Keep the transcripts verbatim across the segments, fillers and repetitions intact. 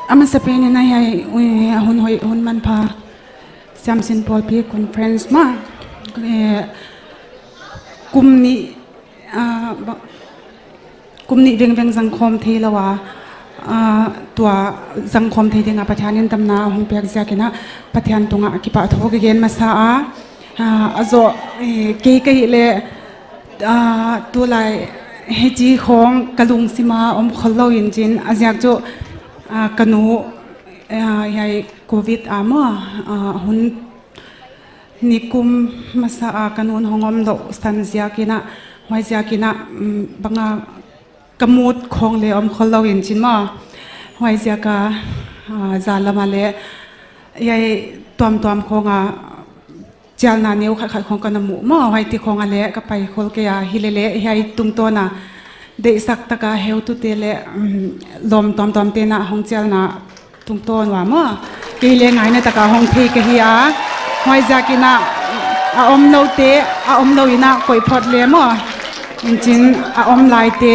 Amasapen in hiai, eh, hun hoih, hun manpha Siamsin Pawlpi Conference mah, eh, kum nih, ah, ba-, kum nih vengveng zangkhawm theilou a, ah, tua zangkhawm thei ding a Pathian in damna hon piak ziakin a Pathian tungah kipahthu ka gen masa a, ah, a zoh, eh, kei ka hih leh, ah, tulai hichi khawng ka lungsim a om khollou in chin a ziak chu, ah, ka nu, ah, hiai covid a maw, ah, hun nikum masa a ka nu'n hong omlouh san ziakin a, huai ziakin a, mm, bang a ka mood khawng leng om khollou in chin maw. Huai ziak a, ah, zan lam a leng, hiai tuamtuam khawng a, chialna neu khatkhat khawng ka na muh maw, huaite khawng a leng ka pai khol kei a, hileleng hiai tungtawn a deihsak tak a heutute leh, um, lawm tuamtuam te'n a hong chialna tungtawn ua maw, kei leng ngaihna tak a hong thei ka hi a, huai ziakin a, a omloute, a omlou in a koih phot leng maw, in chin a om laite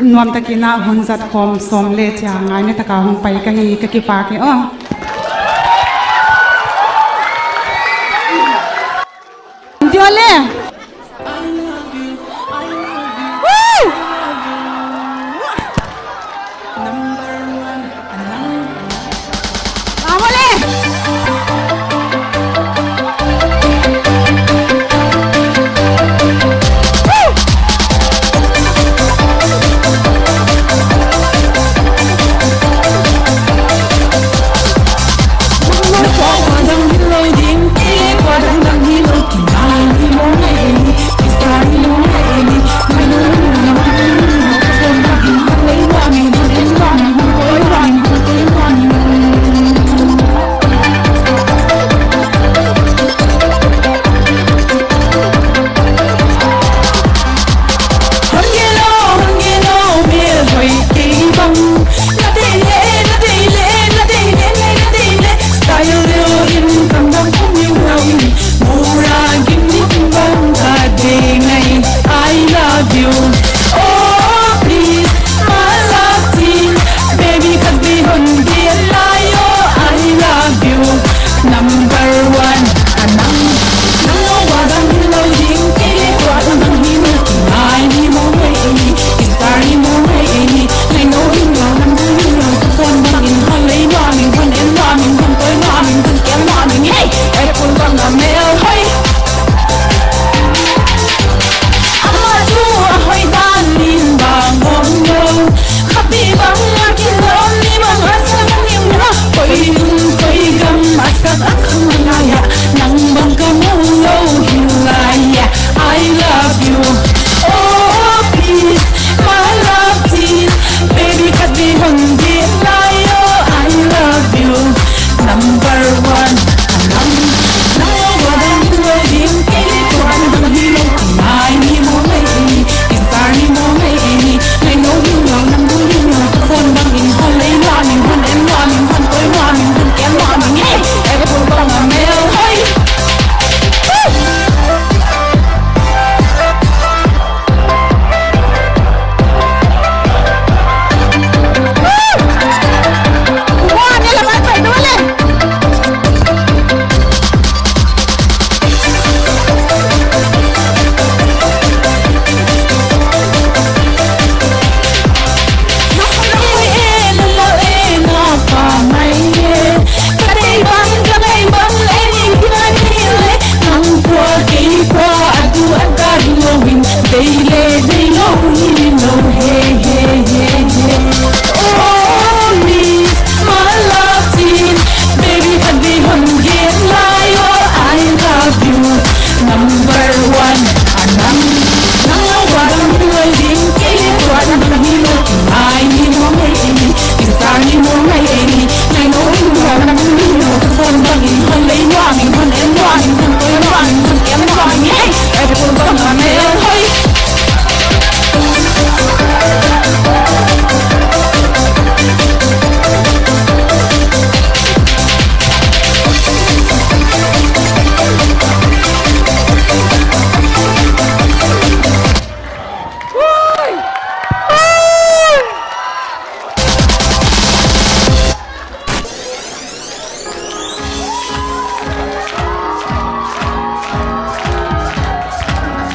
nuam takin a hun zat khawm sawm leh chia ngaihna tak a hong pai ka hi, ka kipak e aw. Diole. Woo! Vamos, le.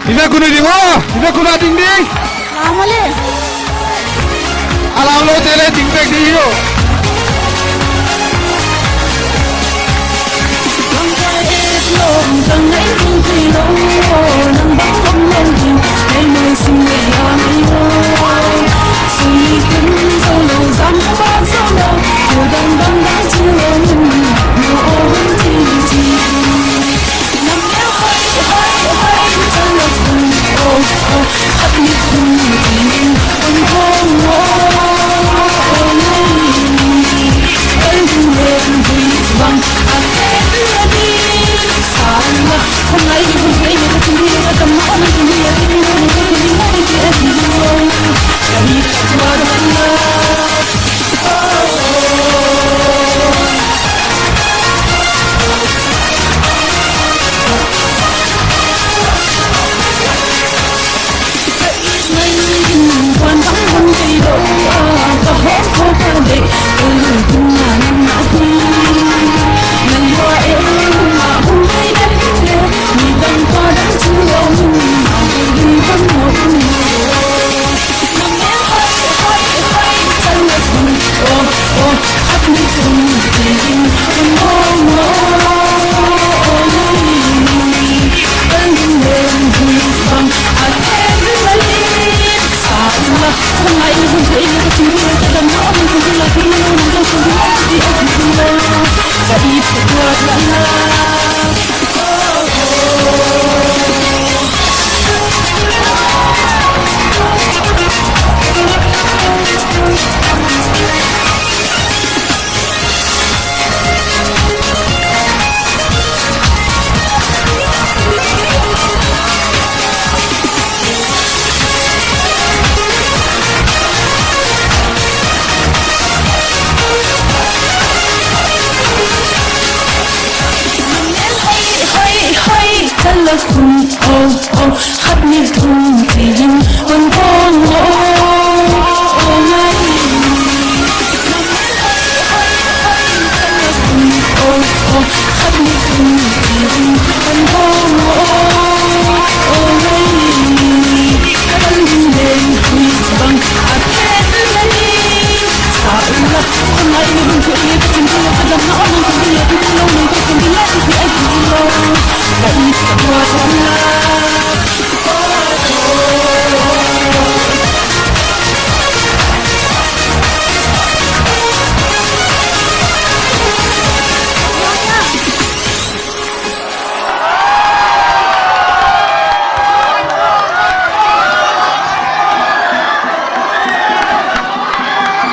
I vek un ding aw, i vek un ding ding. Lam le. A lam loute leh ding vek ding hi aw.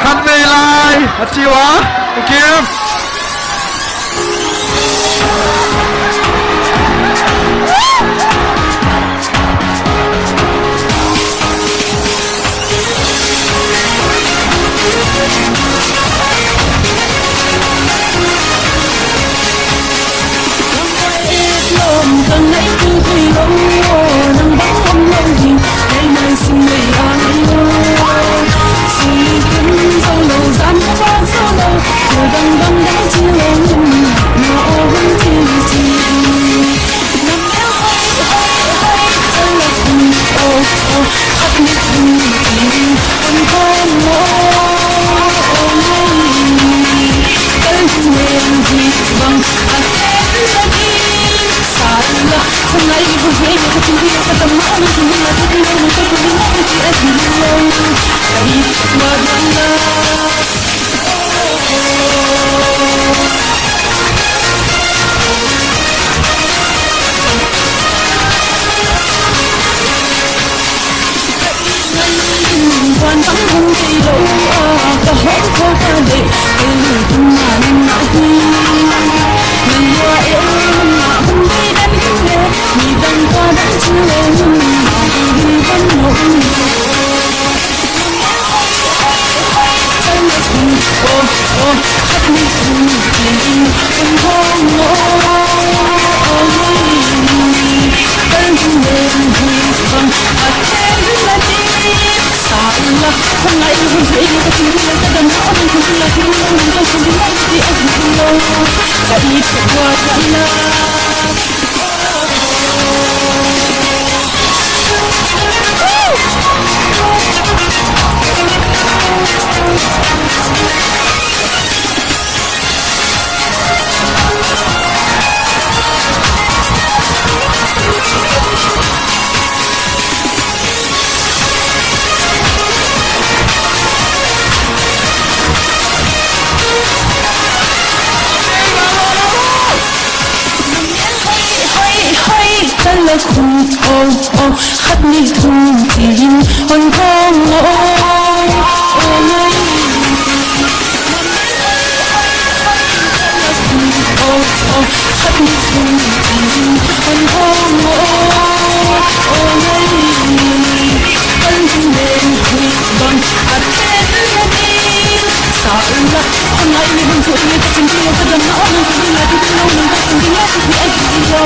Khatvei lai, a chi ua, thank you. Khum, oh, oh, khat nih thum tiin hon thong, oh, oh, oh, ngai. Oh, oh, khat nih thum tiin hon thong, oh, oh, ngai. Kan ding leng hui bang a ten na ding. Sa la, hon ngai ni hon su ni ka chin ni ka dam na, oh, ngai ni la tu lo ni ka chin ni la tu ni ai ni lo.